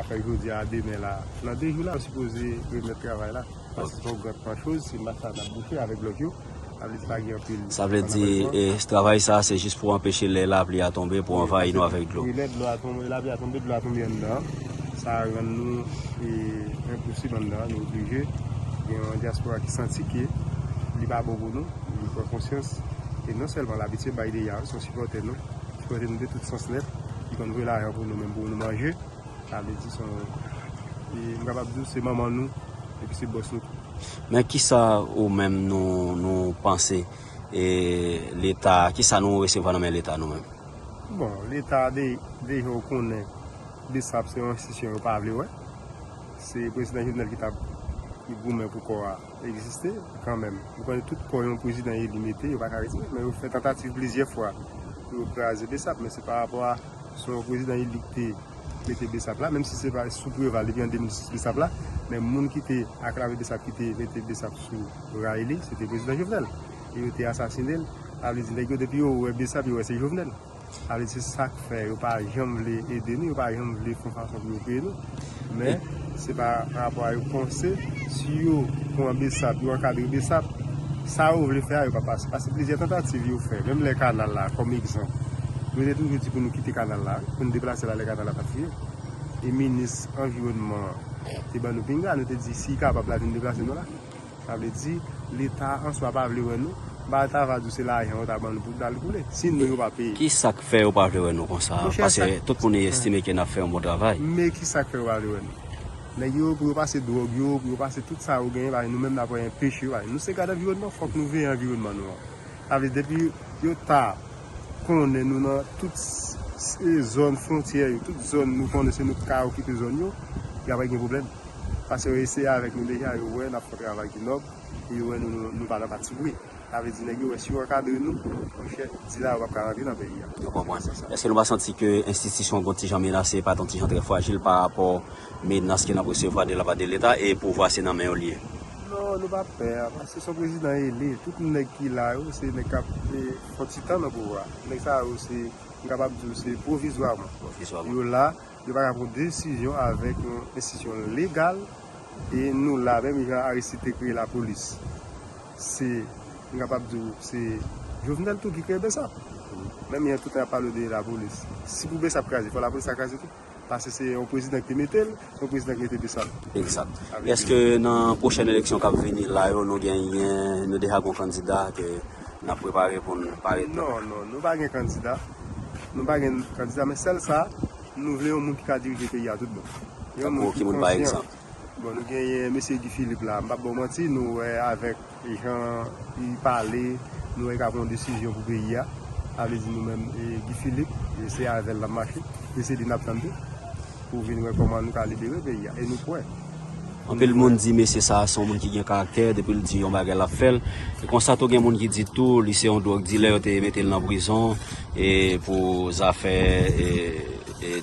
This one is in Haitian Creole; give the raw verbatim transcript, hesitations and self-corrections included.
Fè jodi a, demen la. Nan de jou la, yo sipoze remèt travay la. Paske se yon gran pran choz, se mach la n ap bouche avèk blòk yo. Sa vle di pa gen anpil. Sa vle di, e, travay sa, se jis pou anpeche lè lapli a tonbe, pou anvayi nou avèk dlo. E lè dlo a tonbe, lapli a tonbe, dlo a tonbe anndan. Sa rann nou, e, enposib anndan, nou oblije. Gen yon dyaspora ki santi ke li pa bon pou nou, li pran konsyans. E non sèlman l abitye bay deja, se yon sipòtè nou. Sipòtè nou de tout sans nèt. Li konn voye lajan pou nou menm, pou nou manje. Sa vle di se yon, e, m kapab di w se manman nou, epi se bòs nou tou. Men kisa ou menm nou, nou panse, e, Leta, kisa nou resevwa nan men Leta nou menm? Bon, Leta de, deja w konnen, BSAP se yon enstitisyon yo pa vle wè. Se prezidan Jovenel ki t ap goumen pou kò a egziste kanmenm. Ou konnen tout kò yon prezidan eli mete, yo pa ka retire, men yo fè tantativ plizyè fwa pou yo kraze BSAP, men se pa rapò a se yon prezidan eli ki te mete BSAP la, menm si se pa sou Preval depi an de mil sis BSAP la, men moun ki te aklame BSAP, ki te mete BSAP sou ray li, se te prezidan Jovenel. E yo te asasinen l. Sa vle di, nèg yo, depi yo wè BSAP, yo wè se Jovenel. Sa vle di, se sa k fè yo pa janm vle ede nou, yo pa janm vle fè yon fason pou yo peye nou. Men, se pa rapò a yo panse, si yo pran BSAP, yo ankadre BSAP, sa yo vle fè a, yo pa pase. Paske plizyè tantativ yo fè, menm lè kanal la, kòm egzanp. Yo te toujou di pou nou kite kanal la, pou nou deplase l alè kanal la pa t fini. E minis anviwònman te ban nou pinga, nou te di, si kapab, l a vin deplase nou la. Sa vle di, Leta an swa pa vle wè nou. Ba ta va di w se lajan yo ta ban nou pou n al koule. Si nou yo pa peye. Ki sa k fè yo pa vle wè nou konsa? Paske tout moun estime ke n ap fè yon bon travay. Men ki sa k fè yo pa vle wè nou? Nèg yo, pou yo pase dwòg yo, pou yo pase tout sa yo genyen, paske nou menm n ap anpeche yo, paske nou se gad anviwònman, fòk nou veye anviwònman nou an. Sa vle di, depi yo ta konnen nou nan tout s-, s-, zòn fwontyè yo, tout zòn nou konnen se nou k ka okipe zòn yo, y ap gen pwoblèm. Paske yo eseye avèk nou deja, yo wè n ap fè yon travay ki nòb, e yo wè nou, nou, nou pa nan pati vre. Sa vle di nèg yo wè si yo ankadre nou, monchè, di la yo p ap ka rantre nan peyi a. Nou konprann. Èske nou pa santi ke enstitisyon an gon ti jan menase, pa t yon ti jan trè frajil pa rapò menas ke n ap resevwa de la pa de Leta e pouvwa se nan men yo l ye? Non, nou pa pè, paske se yon prezidan eli. Tout nèg ki la yo, se nèg k ap, e, fè yon ti tan nan pouvwa. Nèg sa yo, se, m kapab di w, se pwovizwaman. Pwovizwaman. Yo la, yo pa ka pran desizyon avèk yon enstitisyon legal, e nou la, menm jan Aristide te kreye lapolis. Se, m kapab di w, se Jovenel tou ki kreye BSAP. Menm jan tout nèg ap pale de lapolis. Si pou BSAP kraze, fò lapolis la kraze tou. Paske se yon prezidan ki te mete l, se yon prezidan ki mete BSAP. Egzak. Èske nan pwochèn eleksyon k ap vini la yo, nou genyen, nou deja gon kandida ke n ap prepare pou n parèt? Non, non, nou pa gen kandida. Nou pa gen kandida, men sèl sa, nou vle yon moun ki ka dirije peyi a tout bon. Yon moun ki konsyan. Tankou ki moun, pa egzanp? Bon, nou genyen mesye Guy Philippe la, m p ap ba w manti, nou wè avèk jan li pale, nou wè li ka pran desizyon pou peyi a. Sa vle di nou menm, e, Guy Philippe, e, se avè l n ap mache, e se li n ap tann tou, pou vin wè kòman nou ka libere peyi a, e nou prè. Anpil moun di mesye sa a se yon moun ki gen karaktè, depi l di yon bagay l ap fè l. E konsa tou gen moun ki di tou li se yon dwòg dilè, yo te mete l nan prizon, e pou zafè, e, e,